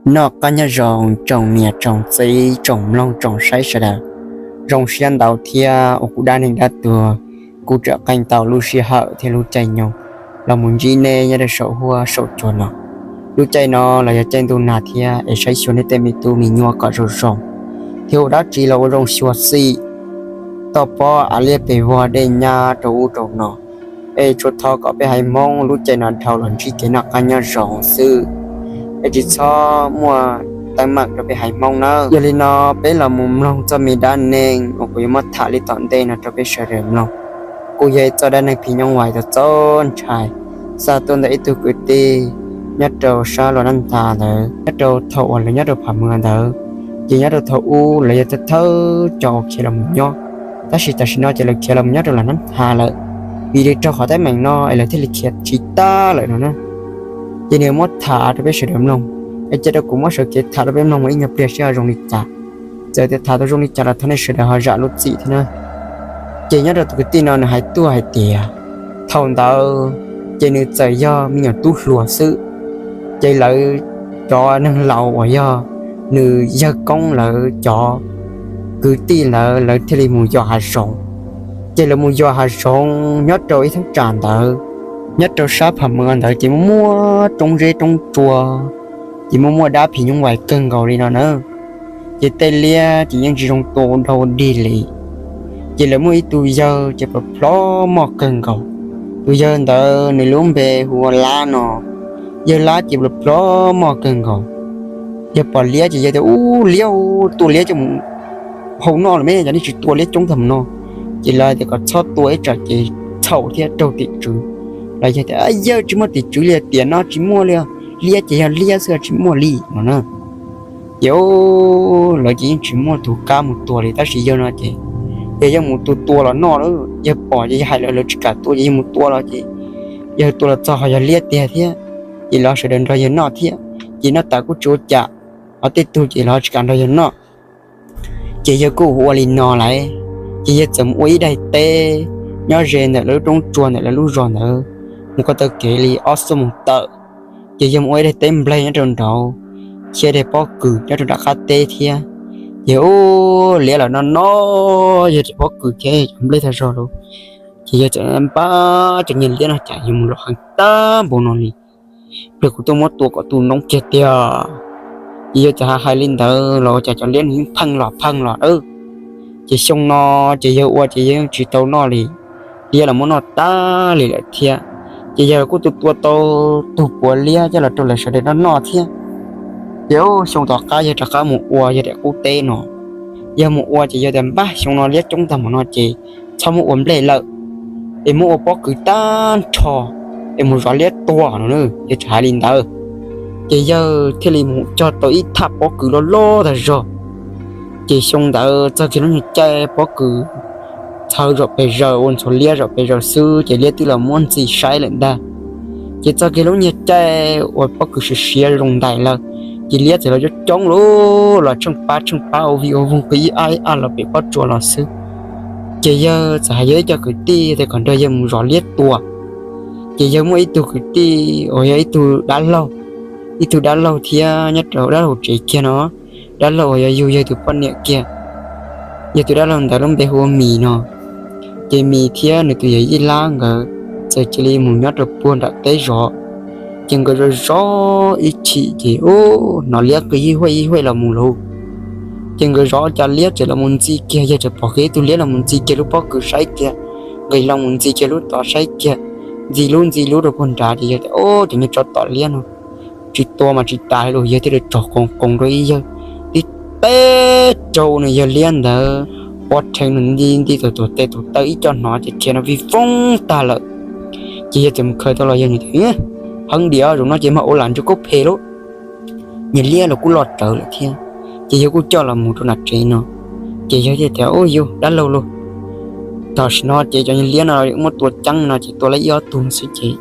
Noj qab nyob zoo tsoom niam tsoom txiv tsoom mloog tsoom saib sawv daws. Zoo siab ntau thiab uas kuv dab neeg dab tuag kuj tseem qee tau lub sij hawm thiab lub caij nyoog los mus ntsib nej nyob rau saum huab saum cua no. Lub caij no los yog caij ntuj nag thiab es saib xyuas nej tej me tub me nyuam kom zoo zoo thiab ua dab tsi los ua zoo xyuas xim, toj pob av liab pes vog dej nyab rau ub rau no. Es tsuas thov kom peb haiv Hmoob lub caij no dhau los ntsib kev noj qab nyob zoo xwb, es tsis txhob muaj teeb meem rau peb haiv Hmoob nawb. Yog li no peb los mus mloog txoj me dab neeg uas kuv yuav muab tham li tom ntej no rau peb sawv daws mloog. Kuj yog ib txoj dab neeg phim nyuj vais txaus txaus ntshai, xa tuaj ntawm ib tug kwv tij nyob rau sab Los Nab Ntha ntawd, nyob rau thaum uas lawv nyob rau Pham Mwa ntawd, ces nyob rau thaum ub lawv yog thawj thawj cov uas khiav los mus nyob, tab sis tam sim no ces lawv khiav los mus nyob rau Los Nab Ntha lawm, vim li raug qhov teeb meem no es lawv thiaj li khiav tsis tag lawm no na. Ces nws muab tham rau peb sawv daws mloog, es cia rau kuv muab sawv kev tham rau peb mloog mus ib nyuag pliag seb ho zoo li cas. Txawm tias tham tau zoo li cas los thov nej sawv daws ho zam lub txim thiab na. Ces nyob rau tus kwv tij no nws hais tuaj hais tias, thaum ntawd ces nws txawm yog me nyuam tub hluas xwb, ces lawv cov neeg laus uas yog nws yawg koob lawv cov kwv tij ntawd lawv thiaj li mus yos hav zoov. Ces lawv mus yos hav zoov nyob rau ib thaj tsam ntawd, nyob rau sab Pham Mwa ntawd ces muaj muaj roob zeb roob tsua, ces muaj muaj dab phim nyuj vais kawg nkaus li no na. Ces tej liab ces yeej tsis zoo tua dhau dig li. Ces lawv muaj ib tug yawg ces plhov plhov moj kawg nkaus. Tus yawg ntawd nws lub npe hu ua Lab no. Yawg Lab ces plhov plhov moj kawg nkaus. Yawg pom liab ces yawg tias, ub, liab, tua liab coj mus hau noj los me, cov nej tsis tua liab coob tag mus no. Ces lawv tias kom txhob tua ib tsam ces txhaum thiab raug tim tswv. Los yawg tias, yawg tsis muaj tim tswv li, tiam no tsis muaj li, liab ces yog liab xwb tsis muaj li no na. Ces lawv ces yeej tsis muaj tus kam mus tua li, tab sis yawg no ces yawg yeej mus tua tua los noj lawm. Yawg pom ces yawg hais lawv, lawv tsis kam tua ces yawg mus tua los ces yawg tua los txog ho yog liab tiag thiab. Ces lawv sawv daws nrog yawg noj thiab, ces noj tas kuj tsis ua cas, ho tej tug ces lawv tsis kam nrog yawg noj. Ces yawg kuj ua li no lawm, ces yawg txawm mus ua ib daim teb nyob ze ntawm lawv lub roob tsua ntawm lawv lub zos ntawd, mus ko taw kev li ob xuab moos tawm. Ces yawg mus ua ib daim teb nplej nyob rau nraud, thiab daim pob kws nyob rau nram qab teb thiab. Ces ub, liab los noj noj yawg daim pob kws thiab cov nplej tag zog lawm. Ces yawg txawm npaj cov niag liab no cas yuav mus los heev tag npaum no li, pliag kuv tuaj muab tua kom tu noob kiag tiag. Ces yawg txawm hais li ntawd los ua cas cov liab nws yeej pheej los pheej los lawm. Ces xyoo no ces yawg ua ces yawg yeej tsis tau noj li, liab los muab noj tag li lawm thiab. Ces yawg kuj tua tua tau tug puav liab coj los rau lawv sawv daws noj noj thiab. Ces xyoo tom qab yawg rov qab mus ua yawg daim qub teb no. Yawg mus ua ces yawg tias, npaj xyoo no liab coob tag mus no ces txhob muab ua nplej lawm, es muab ua pob kws tag nrho, es mus zov liab tua no. Yawg txawm hais li ntawd, ces yawg thiaj li mus cog tau ib thaj pob kws loj loj tag zog. Ces xyoo ntawd txog kiag lub nyuag caij pob kws txhawv zom pes zaws ua ntxhuav liab zom pes zaws xwb ces liab twb los muab ntxi saib lawm ntag. Ces txog kiag lub nyuag caij uas pob kws siav siav zoo ntais lawm, ces liab txawm los coob coob lawm, los tsheej pab tsheej pab ua vij ua voog qw ib ab ib ab los pem pob tsuas los xwb. Ces yawg txawm hais yawg ib co kwv tij tias kom nrog yawg mus zov liab tua. Ces yawg muaj ib tug kwv tij uas yog ib tug dab laug, ib tug dab laug thiab nyob rau dab laug tsev kiag no, dab laug uas yog yug yawg tus poj niam kiag. Yog tus dab laug ntawd lub npe hu ua Mis no. Ces Mis thiab nws tus yawm yij Lab nkawd txawm cia li mus nyob rau puag nram teb zov. Ces nkawd zov zov ib chim ces hnov liab qw yij huaj yij huaj los mus lauj. Ces nkawd zov ua cas liab txawm los mus ntxi kiag, yawg txawm pom kiag ib tug liab los mus ntxi kiag lub pob kws saib kiag, nqis los mus ntxi kiag lub tod saib kiag, ntxi lub ntxi lub rau puag nrad ces yawg tias, o, cov niag tsov tom liab no tsis tua mas tsis tas li lauj. Yawg thiaj li tsom qoos qoos rau ib yawg tib teb rau nws yawg liab ntawd, pob rheev nws nti nti tus tes tus taw ib co hnov ces khiav no vij foob tag lawm. Ces yawg txawm mus khaws tau los yawg tias, heev diam, zaum no ces mag ua lam ntsw kaub phem lauj. Niag liab los kuj loj rawv lawm thiab. Ces yawg kuj coj los mus rau nram tsev no. Ces yawg thiaj tias, u yus dab laug lauj, tam sim no ces cov niag liab no muab tua ceeb no ces tua li ib ob tug xwb ces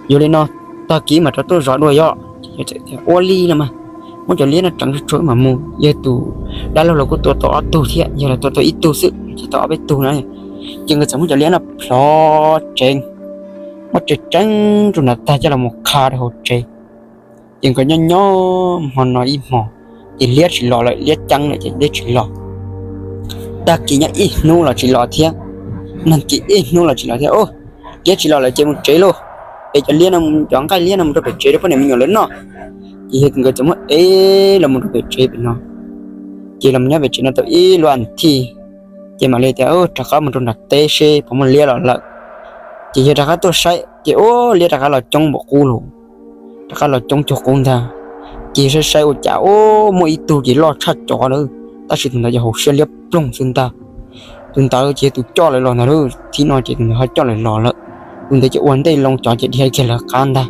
yog li no tag kis mam rov tuaj zov dua yom. Ua li no mas, muab cov liab no tseev tsuag tsuag mam mus. Yawg tus dab laug los kuj tua tau ob tug thiab, yawg los tua tau ib tug xwb, ces tau ob peb tug na. Ces nkawd txawm muab cov liab no plhov tsev, muab tsev tseeb rau nram tag coj los mus qha rau hauv tsev. Ces nkawd nyob nyob hmo no ib hmo, ces liab tsis los lawm, liab ceeb lawm ces liab tsis los. Tag kis nyob ib hnub los tsis los thiab, nag kis ib hnub los tsis los thiab. Ub, liab tsis los lawm ces mus tsev lauj, es cov liab no, cov nqaij liab no mus rau pem tsev rau poj niam me nyuam lawv noj. Ces yog nkawd txawm muab ev los mus rau pem tsev pem no. Ces los nyob pem tsev no tau ib lub as thiv, ces mam li tias rov qab mus rau nram teb seb puas muaj liab los lawm. Ces yog rov qab tuaj saib ces ub, liab rov qab los coob npaum qub lawm, rov qab los coob cuag qub ntag. Ces saib saib ua cas ub, muaj ib tug ces loj tshaj cov lawm, tab sis tus ntawd yog hauv siab liab ploog xwb ntag. Tus ntawd ces tus coj lawv los ntag lauj, thiab no ces tus ntawd ho coj lawv los lawm. Tus ntawd ces ua ntej loo, cov ces dhia kiag lawv qab ntag.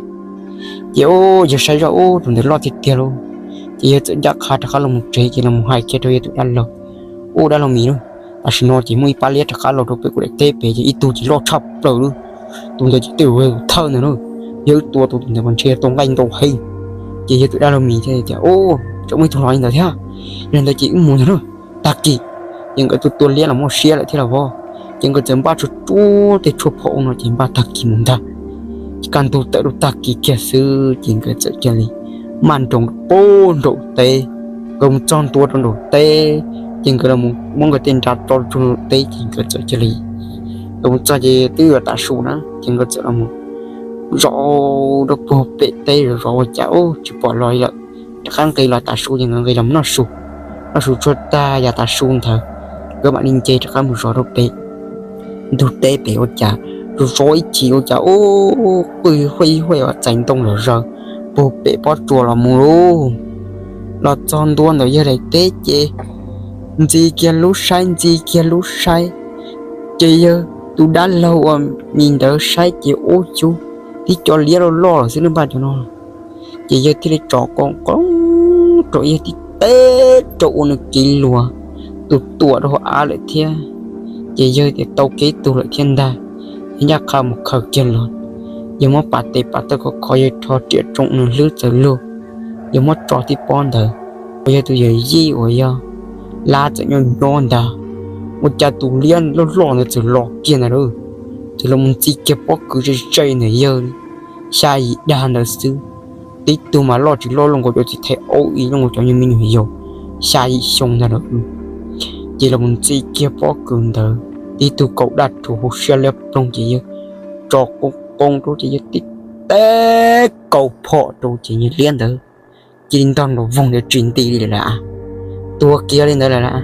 Ces ub, yawg saib zoj ub, tus ntawd loj tiag tiag lauj. Ces yawg txawm ncaj qha rov qab los mus tsev, ces los mus hais kiag rau yawg tus dab laug, ub, dab laug Mis lauj, tam sim no ces muaj ib pab liab rov qab los rau pem kuv daim teb pem, ces ib tug ces loj tshaj plaws lauj. Tus ntawd ces twb yog tus thawj ntag lauj, yog wb tua tau tus ntawd mas ntshe yog tau nqaij ntau heev. Ces yawg tus dab laug Mis thiaj tias, ub, tseem muaj ib tug los li ntawd thiab, li ntawd ces wb mus ntag lauj. Tag kis ces nkawd tus tua liab los muaj siab lawm thiab los vov, ces nkawd txawm npaj tsuag tsuag tej tshuaj phom no ces npaj tag kis mus ntag. Kaj ntug tawm rau tag kis kiag xwb ces nkawd txawm cia li maj nroos pem nraum teb. Nkawd mus txog ntua rau nraum teb, ces nkawd los muab nkawd tej nra tso rau teb ces nkawd txawm cia li, nkawd mus txog ces twb yuav tav su na ces nkawd txawm los mus zov rau puag pem teb, zov zov ua cas ub, tsis pom los li lawm. Rov qab nqis los tav su ces nkawd nqis los noj su. Noj su tsuag tag yav tav su ntawd, nkawd mam li nce rov qab mus zov rau pem ntug teb pem ua cas zov zov ib chim ua cas ub, qw huaj ib huaj txais ntoo zom zaws puag pem pob tsuas los mus lauj. Los txog ntua ntawm yawg daim teb ces ntxi kiag lub saib, ntxi kiag lub saib, ces yawg tus dab laug uas Mis ntawd saib ces ub, yus tib co liab loj loj lawm xwb npaj cov no. Ces yawg thiaj li tso qoob qoob rau, yawg tib teb rau ua nws kiv luag tus tuam rau hauv av lawm thiab. Ces yawg tias tau kev tug lawm thiab ntag. Yawg ncaj qha mus khaws kiag los, yawg muab pas tes pas taw khov khov, yawg rho riam tsoo nws hlwb txawm lug, yawg muab tso tib pob ntawd, uas yog tus yawm yij uas yog Lab txawm nyob nyob ntag. Ua cas tus liab loj loj ntawd txawm los kiag ntag lauj, txawm los mus ntxi kiag pob kws ze ze ntawm yawg xya yim dag ntawd xwb. Tib tug mas loj tsis loj, loj nkaus cov txiv thais aub, ib loj nkaus cov me nyuam yaus xya yim xyoo ntag lauj. Ces los mus ntxi kiag pob kws ntawd, tib tug kaus daj rhuv hauv siab liab ploog ces yawg tso qoob qoob rau ces yawg tib teb kaus phom rau ces yawg liab ntawd cia li ntog nraum voog ntawd tsis nti li lawm, tuag kiag li ntawd lawm.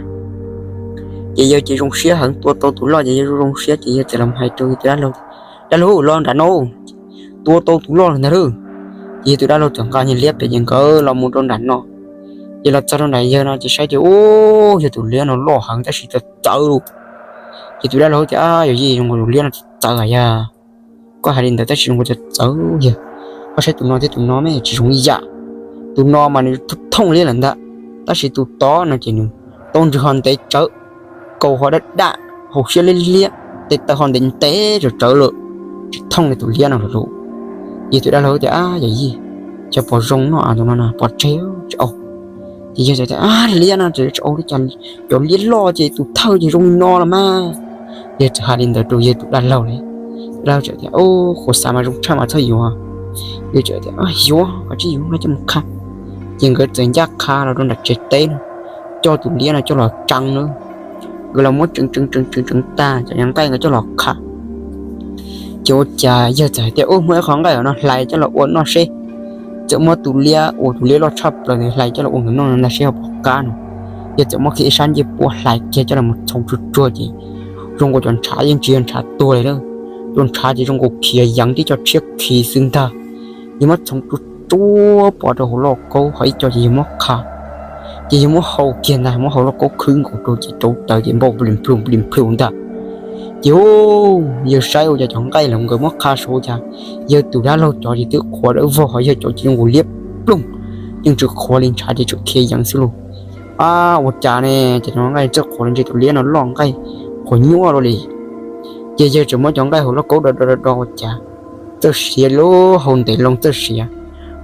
Ces yawg ces zoo siab heev, tua tau tus loj ces yawg zoo zoo siab ces yawg txawm los hais rau yawg tus dab laug, dab laug, los nram no, tua tau tus loj lawm ntag lauj. Ces yawg tus dab laug txawm nqa niag liab pem ces nkawd los mus rau nram no. Ces los txog rau nram yawg no ces saib ces ub, yawg tus liab no loj heev tab sis txawv txawv lauj. Ces tus dab laug tias, yawm yij, zoo nkaus tus liab no txawv txawv yog. Koj hais li ntawd tab sis zoo nkaus txawv txawv yog. Koj saib tus no thiab tus no mas tsis zoo ib yam. Tus no mas nws thooj liab lawm ntag, tab sis tus tod no ces nws tau ntswg ho ntev tsawv, kaus ho daj daj, hauv siab liab liab, tes taw ho ntev ntev tsawv tsawv lawm, tsis thooj li tus liab no lawm lauj. Ces tus dab laug tias, yawm yij, cas pom zoo no, tus no pov tseg tsis au. Ces yawg tias, liab no tsis au li cas, cov liab loj ces tus thawj ces zoo li no los mas. Yawg txawm hais li ntawd rau yawg tus dab laug li. Dab laug txawm tias, qhuav xav mas zoo tshaj mas txhob yuav. Yawg txawm tias, yuav, koj tsis yuav no coj mus qha. Ces nkawd txawm ncaj qha los rau nram tsev teb no, coj tus liab no coj los tseev na. Nkawd los muab tseev tseev tseev tseev tseev tag cov nqaij nkawd coj los qha. Ces ua cas yawg txawm hais tias, ub, muab ib qho nqaij no hlais coj los ua noj seb. Txawm muab tus liab uas tus liab loj tshaj plaws ntawd hlais coj los ua nkawd noj ntag seb ho puas qab no. Yawg txawm muab kiag ib sab ncej puab hlais kiag coj los mus txhoov tsuag tsuag ces zoo nkaus cov ntshav yeej tsis yog ntshav tuag li na, cov ntshav ces zoo nkaus khiav yeev tib co tshiab khiv xwb ntag. Yawg muab txhoov tsuag tsuag pov rau hauv lauj kaub, ho ib co ces yawg muab qha, ces yawg muab hau kiag ntag, muab hau lauj kaub khwb nkaus rau ces rauv taws ces npau plis plhus plis plhus ntag. Ces yawg saib ua cas cov nqaij los nkawd muab qha saud cas yawg tus dab laug cov ces twb qhuav dawb vog, ho yawg cov ces zoo nkaus liab ploog, yeej tsis qhuav li, ntshav ces tseem khiav yeev xwb lauj. Ab, ua cas ne, ces cov nqaij txawj qhuav li, ntshe tus liab no loj nqaij qhuav nyuaj dua li. Ces yawg txawm muab cov nqaij hauv lauj kaub do do do ua cas txawj siav lauj, hau ntev loo txawj siav.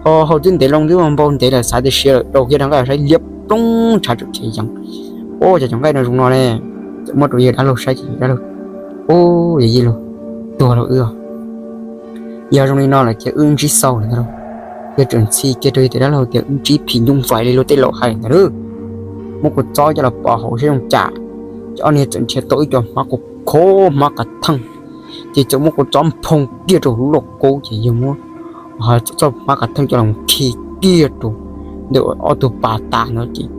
Ho hau twb ntev loo twb npau ntev lawm xav tias siav lawm, rau kiag rov nqaij saib liab ploog, ntshav tseem khiav yeev. Ua cas cov nqaij no zoo no ne. Txawm muab rau yawg dab laug saib ces yawg dab laug, ub, yawm yij lauj, tuag lauj wb. Yog zoo li no lawm ces wb ntsib xau lawm ntag lauj. Nkawd txawm ntxhi kiag rau yawg tus dab laug tias, Wb ntsib phim nyuj vais li luag tej laus hais ntawd, muab kua txob coj los pov hauv saib zoo cas. Ces ob niag txawm nrhiav tau ib co hmab kub khov, hmab kav theej, ces txawm muab kua txob nphoo kiag rau hauv lub lauj kaub ces yawg muab txoj hmab kav theej coj los khi kiag rau ntawm ob tug pas tas ntawd ces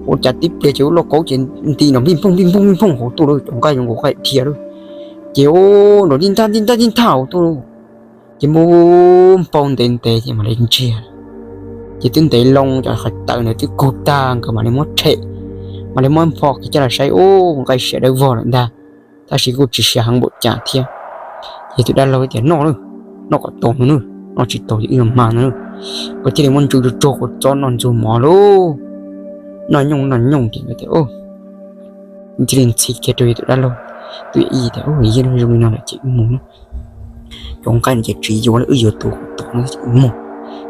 ua cas tib pliag ces lub lauj kaub ces nti nrov npij nphooj npij nphooj npij nphooj hauv tuaj lawm, cov nqaij zoo nkaus nqaij dhia lawm. Ces ua nrov nti ntaj nti ntaj nti ntaj hauv tuaj lawm. Ces mus npau ntev ntev ces mam li ntsiag. Ces twb ntev loo cov qhov tawm ntawd twb kug tag, nkawd mam li muab tshem, mam li muab npho kiag coj los saib, ub, nqaij siav dawb vog lawm ntag, tab sis kuj tsis siav heev npaum cas thiab. Ces tus dab laug tias, Noj, noj kom tau no nawb, noj tsis tau ces wb yuav mag no nawb. Nkawd thiaj li muab ntsw tsuag tsuag kua txob noj ntxuag mov lauj, noj nyooj noj nyooj ces nkawd tias, thiaj li ntxhi kiag rau yawg tus dab laug, tus yawm yij tias, Yawm yij, zoo li no lawm ces wb mus nawb, cov nqaij no ces tsis yuav lawm, wb yuav tus kuv tua no ces wb mus.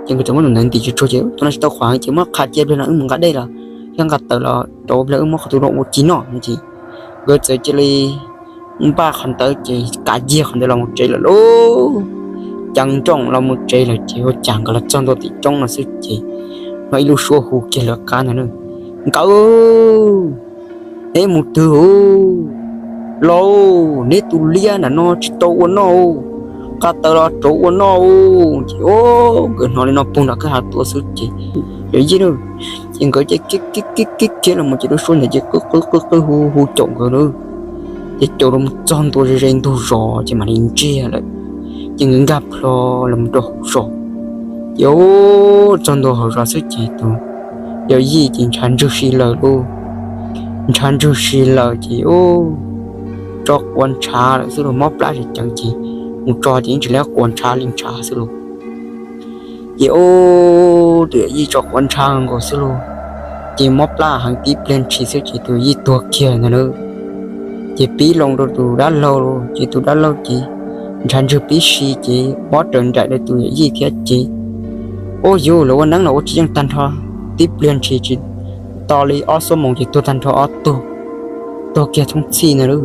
Ces nkawd txawm muab tus ntawd ntim tsuag tsuag ces tus no tsis tau qhuav ces muab qhav cia pliag no wb mus nqa dej los thiab nqa taws los rau pliag wb muab qhov tus no ua ci noj no ces nkawd txawm cia li npaj qhov ntawd ces kav ciaj qhov ntawd los mus tsev lawm lauj. Ceev nrooj los mus tsev lawm ces ua cas nkawd los txog ntua tim roob no xwb ces hnov ib lub suab hu kiag lawv qab ntawd, Nkawd, neb mus twg? Lauj, neb tus liab nram no tsis tau ua noj, nqa taws los rau ua noj. Ces nkawd hnov li no puag nram kwj ha tuaj xwb ces, yawm yij, ces nkawd ces kiag kiag kiag los mus ces lub suab ntawd ces qw qw qw qw hu hu caum nkawd lawm. Ces caum los mus txog ntua ze ze ntug zos ces mam li ntsiag lawm. Ces nkawd nkag plho los mus rau hauv zos. Ces txog ntua hauv zos xwb ces tus yawm yij ces ntshav ntswg si lawm lauj. Ntshav ntswg si lawm ces tso quav ntshav lawm xwb lauj, mob plab ces ceev ces mus tso ces yeej tsis lab quav ntshav li ntshav xwb lauj. Ces tus yawm yij tso quav ntshav nkaus xwb lauj, ces mob plab heev tib pliag ntshis xwb ces tus yawm yij tuag kiag ntag na. Ces pib loo rau tus dab laug lauj, ces tus dab laug ces ntshav ntswg pib si ces mob raws nraim rau tus yawm yij thiab ces, ub yus, lawv ua neeb los ua tsis yeej tag nrho, tib pliag ntshis tsis tau li ob xuab moos ces tuag tag nrho ob tug, tuag kiag thoob txhij ntag lauj.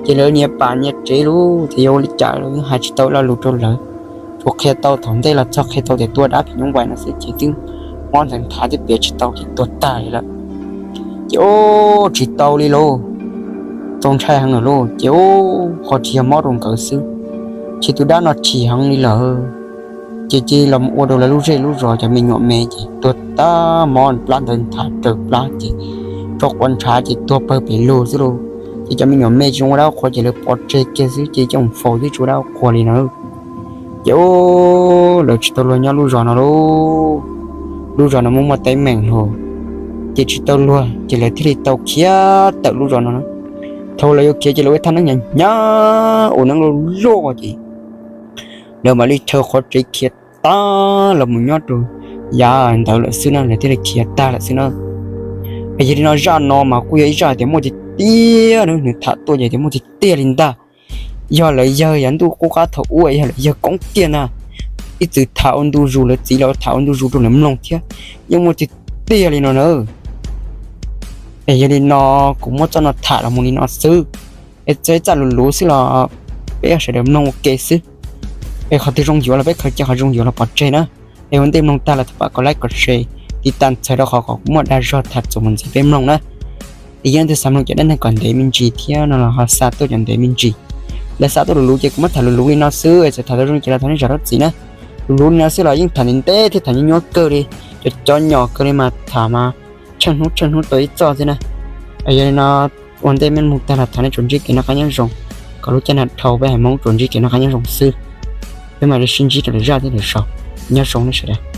Ces lawv nyias pam nyias tsev lauj, ces yuav ua li cas los yeej hais tsis tau lo lus rau lawv. Tsuas qhia tau thaum ntej los txog qhia tau tias tua dab phim nyuj vais no xwb ces twb mob ntxeev nthav twb piav tsis tau ces tuag tag li lawm. Ces ub, tsis tau li lauj, txaus ntshai heev lawm lauj. Ces ub, qhov tsis yog mob rau nkawd xwb, ces tus dab no chim heev li lawm. Ces cia li los ua rau lawv lub zej lub zos cov me nyuam me ces tuag tag, mob plab ntawd nthav raws plab ces tso quav ntshav ces tuag pawg pem lug xwb lauj. Ces cov me nyuam me tsis zoo ua dab qhua ces lawv pov tseg kiag xwb ces coj mus faus twb tsis ua dab qhua li no. Ces ub, lawv tsis tau luag nyob lub zos no lauj. Lub zos no muaj muaj teeb meem lauj, ces tsis tau luag ces lawv thiaj li tau khiav tawm lub zos no na. Thaum lawv yuav khiav ces lawv ua thaj neeb hnyav hnyav ua neeb loj loj ces lawv mam li chaw qhov tsev khiav tag los mus nyob rau yav ntawd lawm xwb na, lawv thiaj li khiav tag lawm xwb na. Es yog li no zaj no mas kuj yog ib zaj tias muaj tiag tiag na, nws tham tuaj ces tias muaj tiag tiag li ntag. Yog lawv yawg yav ntuj qub qab thaum ub, yog lawv yawg koob tiag ntag, ib txwm tham ua ntu zus, lawv txiv los tham ua ntu zus rau lawv mloog thiab, yeej muaj tiag tiag li no na. Es yog li no kuv muab txoj no tham los mus li no xwb. Es txawm txaj luv luv xwb los peb sawv daws mloog ua ke xwb. Es qhov twg zoo yuav los peb khaws cia qhov zoo yuav los pov tseg na. Es ua ntej mloog tag los thov pab kom like kom share, tiv tas ntxhais rau qhov kom kuv muaj dag zog tham txuas mus ntxiv peb mloog na. Es yog leej twg xav mloog cov dab neeg kom ntev me ntsis thiab no los ho xa tuaj cov ntev me ntsis. Lawv xa tuaj luv luv ces kuv muab tham luv luv li no xwb, es txawm tham tau zoo ces los thov nej zam lub txim na. Luv luv li no xwb los yeej tham ntev ntev thiab tham nyuaj nyuaj kawg li, cov cov nyom kawg li mas tham mas tsheej hnub tsheej hnub tau ib txoj xwb na. Yog li no ua ntej mej mloog tag los thov nej tsuas ntsib kev noj qab nyob zoo, kom lub caij no dhau peb haiv Hmoob tsuas ntsib kev noj qab nyob zoo xwb. Peb mam li sib ntsib rau lwm zaj thiab lwm zaus. Nyob zoo nej sawv daws.